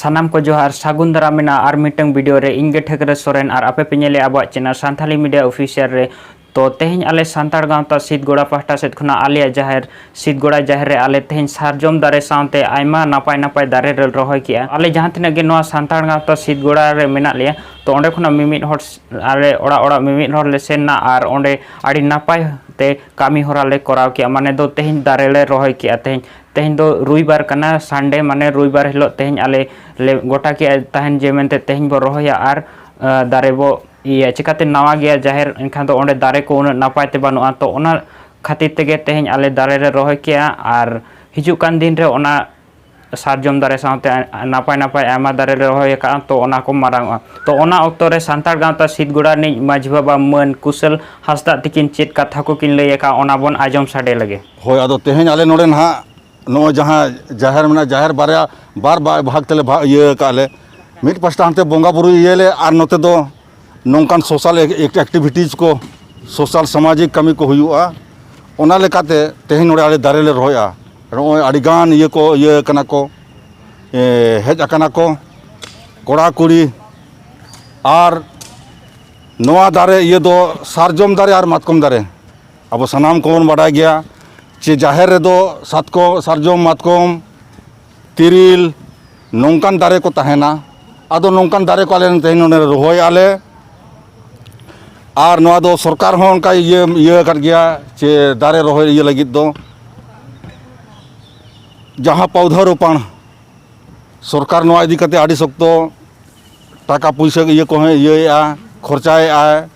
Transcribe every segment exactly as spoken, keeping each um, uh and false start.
ᱥᱟᱱᱟᱢ ᱠᱚ ᱡᱚᱦᱟᱨ, ᱥᱟᱹᱜᱩᱱ ᱫᱟᱨᱟᱢ ᱢᱮᱱᱟᱜᱼᱟ ᱟᱨ ᱢᱤᱫᱴᱟᱝ ᱵᱷᱤᱰᱤᱭᱳ ᱨᱮ᱾ ᱤᱧ ᱜᱮ ᱴᱷᱟᱹᱠᱨᱟᱹ ᱥᱚᱨᱮᱱ ᱟᱨ ᱟᱯᱮ ᱯᱮ ᱧᱮᱞᱮᱫᱼᱟ ᱟᱵᱚᱣᱟᱜ ᱪᱮᱱᱮᱞ ᱥᱟᱱᱛᱷᱟᱞᱤ ᱢᱤᱰᱤᱭᱟ ᱚᱯᱷᱤᱥᱤᱭᱟᱞ ᱨᱮ᱾ ᱛᱚ ᱛᱮᱦᱮᱧ ᱟᱞᱮ ᱥᱟᱱᱛᱟᱲ ᱜᱟᱶᱛᱟ ᱥᱤᱫᱽᱜᱚᱲᱟ ᱯᱟᱦᱴᱟ ᱥᱮᱫ ᱠᱷᱚᱱᱟᱜ ᱟᱞᱮᱭᱟᱜ ᱡᱟᱦᱮᱨ ᱥᱤᱫᱽᱜᱚᱲᱟ ᱡᱟᱦᱮᱨ ᱨᱮ ᱟᱞᱮ ᱛᱮᱦᱮᱧ ᱥᱟᱨᱡᱚᱢ ᱫᱟᱨᱮ ᱥᱟᱶᱛᱮ ᱟᱭᱢᱟ ᱱᱟᱯᱟᱭ ᱱᱟᱯᱟᱭ ᱫᱟᱨᱮ ᱞᱮ ᱨᱚᱦᱚᱭ ᱠᱮᱜᱼᱟ᱾ ᱟᱞᱮ ᱡᱟᱦᱟᱸ ᱛᱤᱱᱟᱹᱜ ᱜᱮ ᱱᱚᱣᱟ ᱥᱟᱱᱛᱟᱲ ᱜᱟᱶᱛᱟ ᱥᱤᱫᱽᱜᱚᱲᱟ ᱨᱮ ᱢᱮᱱᱟᱜ ᱞᱮᱭᱟ, ᱛᱚ ᱚᱸᱰᱮ ᱠᱷᱚᱱᱟᱜ ᱢᱤᱢᱤᱫ ᱦᱚᱲ ᱟᱞᱮ ᱚᱲᱟᱜ ᱚᱲᱟᱜ ᱢᱤᱢᱤᱫ ᱦᱚᱲ ᱞᱮ ᱥᱮᱱ ᱮᱱᱟ ᱟᱨ ᱚᱸᱰᱮ ᱟᱹᱰᱤ ᱱᱟᱯᱟᱭ ᱛᱮ ᱠᱟᱹᱢᱤ ᱦᱚᱨᱟ ᱞᱮ ᱠᱚᱨᱟᱣ ᱠᱮᱜᱼᱟ᱾ ᱢᱟᱱᱮ ᱫᱚ ᱛᱮᱦᱮᱧ ᱫᱟᱨᱮ ᱞᱮ ᱨᱚᱦᱚᱭ ᱠᱮᱜᱼᱟ᱾ ᱛᱮᱦᱮᱧ ᱛᱮᱦᱮᱧ ᱫᱚ ᱨᱩᱭᱵᱟᱨ ᱠᱟᱱᱟ, ᱥᱟᱱᱰᱮ, ᱢᱟᱱᱮ ᱨᱩᱭᱵᱟᱨ ᱦᱤᱞᱳᱜ ᱛᱮᱦᱮᱧ ᱟᱞᱮ ᱞᱮ ᱜᱚᱴᱟ ᱠᱮᱜᱼᱟ ᱛᱟᱦᱮᱱ ᱡᱮ ᱢᱮᱱᱛᱮ ᱛᱮᱦᱮᱧ ᱵᱚ ᱨᱚᱦᱚᱭᱟ ᱟᱨ, ᱟᱸ, ᱫᱟᱨᱮ ᱵᱚ ᱤᱭᱟᱹ, ᱪᱤᱠᱟᱛᱮ ᱱᱟᱣᱟ ᱜᱮᱭᱟ ᱡᱟᱦᱮᱨ, ᱮᱱᱠᱷᱟᱱ ᱫᱚ ᱚᱸᱰᱮ ᱫᱟᱨᱮ ᱠᱚ ᱩᱱᱟᱹᱜ ᱱᱟᱯᱟᱭ ᱛᱮ ᱵᱟᱹᱱᱩᱜᱼᱟ᱾ ᱛᱚ ᱚᱱᱟ ᱠᱷᱟᱹᱛᱤᱨ ᱛᱮᱜᱮ ᱛᱮᱦᱮᱧ ᱟᱞᱮ ᱫᱟᱨᱮ ᱞᱮ ᱨᱚᱦᱚᱭ ᱠᱮᱜᱼᱟ ᱟᱨ ᱦᱤᱡᱩᱜ ᱠᱟᱱ ᱫᱤᱱ ᱨᱮ ᱚᱱᱟ ᱥᱟᱨᱡᱚᱢ ᱫᱟᱨᱮ ᱥᱟᱶᱛᱮ ᱱᱟᱯᱟᱭ ᱱᱟᱯᱟᱭ ᱟᱭᱢᱟ ᱫᱟᱨᱮ ᱞᱮ ᱨᱚᱦᱚᱭ ᱟᱠᱟᱫᱼᱟ, ᱛᱚ ᱚᱱᱟ ᱠᱚ ᱢᱟᱨᱟᱝ ᱚᱜᱼᱟ᱾ ᱛᱚ ᱚᱱᱟ ᱚᱠᱛᱚ ᱨᱮ ᱥᱟᱱᱛᱟᱲ ᱜᱟᱶᱛᱟ ᱥᱤᱫᱽᱜᱚᱲᱟ ᱨᱤᱱᱤᱡ ᱢᱟᱹᱡᱷᱤ ᱵᱟᱵᱟ ᱢᱟᱹᱱ ᱠᱩᱥᱟᱹᱞ ᱦᱟᱸᱥᱫᱟᱜ ᱛᱤᱠᱤᱱ ᱪᱮᱫ ᱠᱟᱛᱷᱟ ᱠᱚᱠᱤᱱ ᱞᱟᱹᱭ ᱟᱠᱟᱫᱼᱟ, ᱚᱱᱟ ᱵᱚᱱ ᱟᱸᱡᱚᱢ ᱥᱟᱰᱮ ᱞᱮᱜᱮ᱾ ᱦᱳᱭ, ᱟᱫᱚ ᱛᱮᱦᱮᱧ ᱟᱞᱮ ᱱᱚᱰᱮ ᱱᱟᱦᱟᱜ ᱱᱚᱜᱼᱚᱭ ᱡᱟᱦᱟᱸ ᱡᱟᱦᱮᱨ ᱢᱮᱱᱟᱜᱼᱟ, ᱡᱟᱦᱮᱨ ᱵᱟᱨᱭᱟ, ᱵᱟᱨ ᱵᱟ-, ᱵᱷᱟᱜᱽ ᱛᱮᱞᱮ ᱵᱷᱟ-, ᱤᱭᱟᱹ ᱟᱠᱟᱫ ᱞᱮ᱾ ᱢᱤᱫ ᱯᱟᱥᱴᱟ ᱦᱟᱱᱛᱮ ᱵᱚᱸᱜᱟ ᱵᱩᱨᱩ ᱤᱭᱟᱹ ᱞᱮ, ᱟᱨ ᱱᱚᱛᱮ ᱫᱚ ᱱᱚᱝᱠᱟᱱ social ac-, activities ᱠᱚ, social ᱥᱟᱢᱟᱡᱤᱠ ᱠᱟᱹᱢᱤ ᱠᱚ ᱦᱩᱭᱩᱜᱼᱟ᱾ ᱚᱱᱟ ᱞᱮᱠᱟᱛᱮ ᱛᱮᱦᱮᱧ ᱱᱚᱰᱮ ᱟᱞᱮ ᱫᱟᱨᱮ ᱞᱮ ᱨᱚᱦᱚᱭᱟ᱾ ᱱᱚᱜᱼᱚᱭ ᱟᱹᱰᱤᱜᱟᱱ ᱤᱭᱟᱹ ᱠᱚ ᱤᱭᱟᱹ ᱠᱟᱱᱟ ᱠᱚ, ᱮ, ᱦᱮᱡ ᱟᱠᱟᱱᱟ ᱠᱚ ᱠᱚᱲᱟ ᱠᱩᱲᱤ᱾ ᱟᱨ ᱱᱚᱣᱟ ᱫᱟᱨᱮ ᱤᱭᱟᱹ ᱫᱚ ᱥᱟᱨᱡᱚᱢ ᱫᱟᱨᱮ ᱟᱨ ᱢᱟᱛᱠᱚᱢ ᱫᱟᱨᱮ᱾ ᱟᱵᱚ ᱥᱟᱱᱟᱢ ᱠᱚᱵᱚᱱ ᱵᱟᱰᱟᱭ ᱜᱮᱭᱟ ᱡᱮ ᱡᱟᱦᱮᱨ ᱨᱮᱫᱚ ᱥᱟᱛᱠᱚ-, ᱥᱟᱨᱡᱚᱢ, ᱢᱟᱛᱠᱚᱢ, ᱛᱤᱨᱤᱞ, ᱱᱚᱝᱠᱟᱱ ᱫᱟᱨᱮ ᱠᱚ ᱛᱟᱦᱮᱱᱟ᱾ ᱟᱫᱚ ᱱᱚᱝᱠᱟᱱ ᱫᱟᱨᱮ ᱠᱚ ᱟᱞᱮ ᱛᱮᱦᱮᱧ ᱱᱚᱰᱮ ᱞᱮ ᱨᱚᱦᱚᱭᱮᱫᱼᱟ ᱞᱮ᱾ ᱟᱨ ᱱᱚᱣᱟ ᱫᱚ ᱥᱚᱨᱠᱟᱨ ᱦᱚᱸ ᱚᱱᱠᱟᱭ ᱤᱭᱟᱹ, ᱤᱭᱟᱹ ᱟᱠᱟᱫ ᱜᱮᱭᱟ ᱡᱮ ᱫᱟᱨᱮ ᱨᱚᱦᱚᱭ ᱤᱭᱟᱹ ᱞᱟᱹᱜᱤᱫ ᱫᱚ ᱡᱟᱦᱟᱸ ᱯᱚᱣᱫᱷᱟ ᱨᱳᱯᱚᱬ, ᱥᱚᱨᱠᱟᱨ ᱱᱚᱣᱟ ᱤᱫᱤ ᱠᱟᱛᱮ ᱟᱹᱰᱤ ᱥᱚᱠᱛᱚ ᱴᱟᱠᱟ ᱯᱩᱭᱥᱟᱹ ᱤᱭᱟᱹ ᱠᱚᱦᱚᱸ ᱤᱭᱟᱹᱭᱮᱫᱼᱟ, ᱠᱷᱚᱨᱪᱟᱭᱮᱫᱼᱟᱭ᱾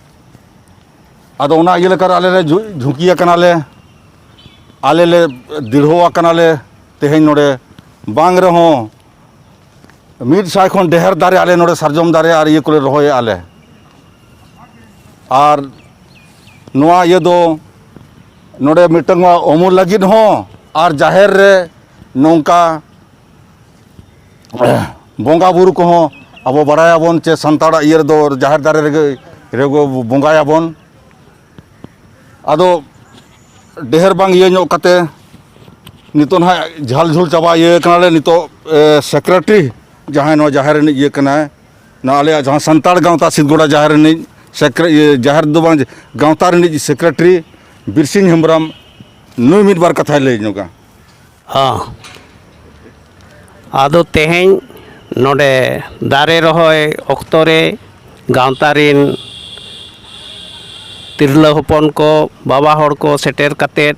ᱟᱫᱚ ᱚᱱᱟ ᱤᱭᱟᱹ ᱞᱮᱠᱟᱨᱮ ᱟᱞᱮ ᱞᱮ ᱡᱷᱩ-, ᱡᱷᱩᱸᱠᱤ ᱟᱠᱟᱱᱟᱞᱮ, ᱟᱞᱮ ᱞᱮ ᱫᱤᱲᱦᱚ ᱟᱠᱟᱱᱟᱞᱮ ᱛᱮᱦᱮᱧ ᱱᱚᱰᱮ᱾ ᱵᱟᱝ ᱨᱮᱦᱚᱸ ᱢᱤᱫ ᱥᱟᱭ ᱠᱷᱚᱱ ᱰᱷᱮᱨ ᱫᱟᱨᱮ ᱟᱞᱮ ᱱᱚᱰᱮ ᱥᱟᱨᱡᱚᱢ ᱫᱟᱨᱮ ᱟᱨ ᱤᱭᱟᱹ ᱠᱚᱞᱮ ᱨᱚᱦᱚᱭᱮᱫᱼᱟ ᱞᱮ᱾ ᱟᱨ ᱱᱚᱣᱟ ᱤᱭᱟᱹ ᱫᱚ ᱱᱚᱰᱮ ᱢᱤᱫᱴᱟᱝ ᱢᱟ ᱩᱢᱩᱞ ᱞᱟᱹᱜᱤᱫ ᱦᱚᱸ ᱟᱨ ᱡᱟᱦᱮᱨ ᱨᱮ ᱱᱚᱝᱠᱟ ᱵᱚᱸᱜᱟ ᱵᱩᱨᱩ ᱠᱚᱦᱚᱸ ᱟᱵᱚ ᱵᱟᱲᱟᱭᱟᱵᱚᱱ ᱪᱮ ᱥᱟᱱᱛᱟᱲᱟᱜ ᱤᱭᱟᱹ ᱨᱮᱫᱚ ᱡᱟᱦᱮᱨ ᱫᱟᱨᱮ ᱨᱮᱜᱮ, ᱨᱮᱜᱮ ᱵᱚᱸᱜᱟᱭᱟᱵᱚᱱ᱾ ᱟᱫᱚ ᱰᱷᱮᱨ ᱵᱟᱝ ᱤᱭᱟᱹ ᱧᱚᱜ ᱠᱟᱛᱮ ᱱᱤᱛᱚᱜ ᱱᱟᱦᱟᱜ ᱡᱷᱟᱞ ᱡᱷᱩᱞ ᱪᱟᱵᱟ ᱤᱭᱟᱹ ᱠᱟᱱᱟᱞᱮ᱾ ᱱᱤᱛᱚᱜ, ᱮ, ᱥᱮᱠᱨᱮᱴᱟᱨᱤ ᱡᱟᱦᱟᱸᱭ ᱱᱚᱣᱟ ᱡᱟᱦᱮᱨ ᱨᱤᱱᱤᱡ ᱤᱭᱟᱹ ᱠᱟᱱᱟᱭ, ᱱᱚᱣᱟ ᱟᱞᱮᱭᱟᱜ ᱡᱟᱦᱟᱸ ᱥᱟᱱᱛᱟᱲ ᱜᱟᱶᱛᱟ ᱥᱤᱫᱽᱜᱚᱲᱟ ᱡᱟᱦᱮᱨ ᱨᱤᱱᱤᱡ ᱥᱮᱠᱨᱮ-, ᱤᱭᱟᱹ, ᱡᱟᱦᱮᱨ ᱫᱚ ᱵᱟᱝ, ᱜᱟᱶᱛᱟ ᱨᱤᱱᱤᱡ ᱥᱮᱠᱨᱮᱴᱟᱨᱤ ᱵᱤᱨᱥᱤᱝ ᱦᱮᱢᱵᱨᱚᱢ, ᱱᱩᱭ ᱢᱤᱫ ᱵᱟᱨ ᱠᱟᱛᱷᱟᱭ ᱞᱟᱹᱭ ᱧᱚᱜᱟ᱾ ᱦᱚᱸ᱾ ᱟᱫᱚ ᱛᱮᱦᱮᱧ ᱱᱚᱰᱮ ᱫᱟᱨᱮ ᱨᱚᱦᱚᱭ ᱚᱠᱛᱚ ᱨᱮ ᱜᱟᱶᱛᱟ ᱨᱤᱱ ᱛᱤᱨᱞᱟᱹ ᱦᱚᱯᱚᱱ ᱠᱚ, ᱵᱟᱵᱟ ᱦᱚᱲ ᱠᱚ ᱥᱮᱴᱮᱨ ᱠᱟᱛᱮᱫ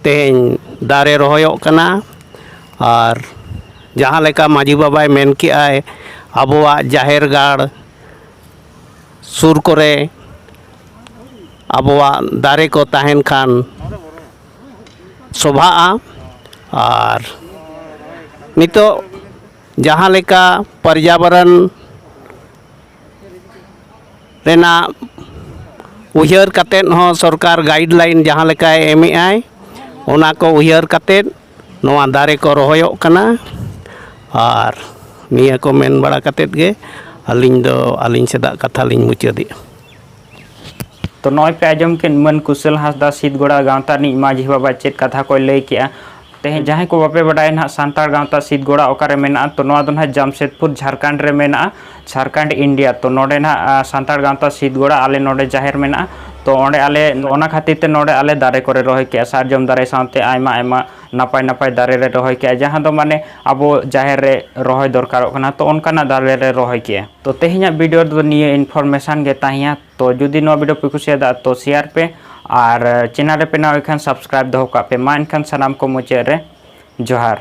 ᱛᱮᱦᱮᱧ ᱫᱟᱨᱮ ᱨᱚᱦᱚᱭᱚᱜ ᱠᱟᱱᱟ᱾ ᱟᱨ ᱡᱟᱦᱟᱸ ᱞᱮᱠᱟ ᱢᱟᱹᱡᱷᱤ ᱵᱟᱵᱟᱭ ᱢᱮᱱ ᱠᱮᱜᱼᱟᱭ, ᱟᱵᱚᱣᱟᱜ ᱡᱟᱦᱮᱨ ᱜᱟᱲ ᱥᱩᱨ ᱠᱚᱨᱮ ᱟᱵᱚᱣᱟᱜ ᱫᱟᱨᱮ ᱠᱚ ᱛᱟᱦᱮᱱ ᱠᱷᱟᱱ ᱥᱚᱵᱷᱟᱜᱼᱟ᱾ ᱟᱨ ᱱᱤᱛᱚᱜ ᱡᱟᱦᱟᱸ ᱞᱮᱠᱟ ᱯᱚᱨᱭᱟᱵᱚᱨᱚᱱ ᱨᱮᱱᱟᱜ ᱩᱭᱦᱟᱹᱨ ᱠᱟᱛᱮᱫ ᱦᱚᱸ ᱥᱚᱨᱠᱟᱨ ᱜᱟᱭᱤᱰ ᱞᱟᱭᱤᱱ ᱡᱟᱦᱟᱸ ᱞᱮᱠᱟᱭ ᱮᱢᱮᱜᱼᱟᱭ, ᱚᱱᱟ ᱠᱚ ᱩᱭᱦᱟᱹᱨ ᱠᱟᱛᱮᱫ ᱱᱚᱣᱟ ᱫᱟᱨᱮ ᱠᱚ ᱨᱚᱦᱚᱭᱚᱜ ᱠᱟᱱᱟ᱾ ᱟᱨ ᱱᱤᱭᱟᱹ ᱠᱚ ᱢᱮᱱ ᱵᱟᱲᱟ ᱠᱟᱛᱮᱫ ᱜᱮ ᱟᱹᱞᱤᱧ ᱫᱚ ᱟᱹᱞᱤᱧ ᱥᱮᱫᱟᱜ ᱠᱟᱛᱷᱟ ᱞᱤᱧ ᱢᱩᱪᱟᱹᱫᱮᱜᱼᱟ᱾ ᱛᱚ ᱱᱚᱜᱼᱚᱭ ᱯᱮ ᱟᱸᱡᱚᱢ ᱠᱮᱫ ᱢᱟᱹᱱ ᱠᱩᱥᱟᱹᱞ ᱦᱟᱸᱥᱫᱟ ᱥᱤᱫᱽᱜᱚᱲᱟ ᱜᱟᱶᱛᱟ ᱨᱤᱱᱤᱡ ᱢᱟᱹᱡᱷᱤ ᱵᱟᱵᱟ ᱪᱮᱫ ᱠᱟᱛᱷᱟ ᱠᱚᱭ ᱞᱟᱹᱭ ᱠᱮᱜᱼᱟ᱾ ᱛᱮᱦᱮᱧ ᱡᱟᱦᱟᱸᱭ ᱠᱚ ᱵᱟᱯᱮ ᱵᱟᱰᱟᱭᱟ ᱱᱟᱦᱟᱜ ᱥᱟᱱᱛᱟᱲ ᱜᱟᱶᱛᱟ ᱥᱤᱫᱽᱜᱚᱲᱟ ᱚᱠᱟᱨᱮ ᱢᱮᱱᱟᱜᱼᱟ, ᱛᱚ ᱱᱚᱣᱟ ᱫᱚ ᱱᱟᱦᱟᱜ ᱡᱟᱢᱥᱮᱫᱽᱯᱩᱨ ᱡᱷᱟᱲᱠᱷᱚᱸᱰ ᱨᱮ ᱢᱮᱱᱟᱜᱼᱟ, ᱡᱷᱟᱲᱠᱷᱚᱸᱰ ᱤᱱᱰᱤᱭᱟ᱾ ᱛᱚ ᱱᱚᱰᱮ ᱱᱟᱦᱟᱜ ᱥᱟᱱᱛᱟᱲ ᱜᱟᱶᱛᱟ ᱥᱤᱫᱽᱜᱚᱲᱟ ᱟᱞᱮ ᱱᱚᱰᱮ ᱡᱟᱦᱮᱨ ᱢᱮᱱᱟᱜᱼᱟ᱾ ᱛᱚ ᱚᱸᱰᱮ ᱟᱞᱮ ᱚᱱᱟ ᱠᱷᱟᱹᱛᱤᱨ ᱛᱮ ᱱᱚᱰᱮ ᱟᱞᱮ ᱫᱟᱨᱮ ᱠᱚᱨᱮ ᱨᱚᱦᱚᱭ ᱠᱮᱜᱼᱟ, ᱥᱟᱨᱡᱚᱢ ᱫᱟᱨᱮ ᱥᱟᱶᱛᱮ ᱟᱭᱢᱟ ᱟᱭᱢᱟ ᱱᱟᱯᱟᱭ ᱱᱟᱯᱟᱭ ᱫᱟᱨᱮ ᱞᱮ ᱨᱚᱦᱚᱭ ᱠᱮᱜᱼᱟ, ᱡᱟᱦᱟᱸ ᱫᱚ ᱢᱟᱱᱮ ᱟᱵᱚ ᱡᱟᱦᱮᱨ ᱨᱮ ᱨᱚᱦᱚᱭ ᱫᱚᱨᱠᱟᱨᱚᱜ ᱠᱟᱱᱟ᱾ ᱛᱚ ᱚᱱᱠᱟᱱᱟᱜ ᱫᱟᱨᱮ ᱞᱮ ᱨᱚᱦᱚᱭ ᱠᱮᱜᱼᱟ᱾ ᱛᱚ ᱛᱮᱦᱮᱧᱟᱜ ᱵᱷᱤᱰᱤᱭᱳ ᱨᱮᱫᱚ ᱱᱤᱭᱟᱹ ᱤᱱᱯᱷᱚᱨᱢᱮᱥᱚᱱ ᱜᱮ ᱛᱟᱦᱮᱸᱭᱟ᱾ ᱛᱚ ᱡᱩᱫᱤ ᱱᱚᱣᱟ ᱵᱷᱤᱰᱤᱭᱳ ᱯᱮ ᱠᱩᱥᱤᱭᱟᱫᱟ ᱛᱚ ᱥᱮᱭᱟᱨ ᱯᱮ, ᱟᱨ ᱪᱮᱱᱮᱞ ᱨᱮ ᱯᱮ ᱱᱟᱣᱟ ᱜᱮ ᱠᱷᱟᱱ ᱥᱟᱵᱥᱠᱨᱟᱭᱤᱵ ᱫᱚᱦᱚ ᱠᱟᱜ ᱯᱮ᱾ ᱢᱟ ᱮᱱᱠᱷᱟᱱ ᱥᱟᱱᱟᱢ ᱠᱚ ᱢᱩᱪᱟᱹᱫ ᱨᱮ ᱡᱚᱦᱟᱨ᱾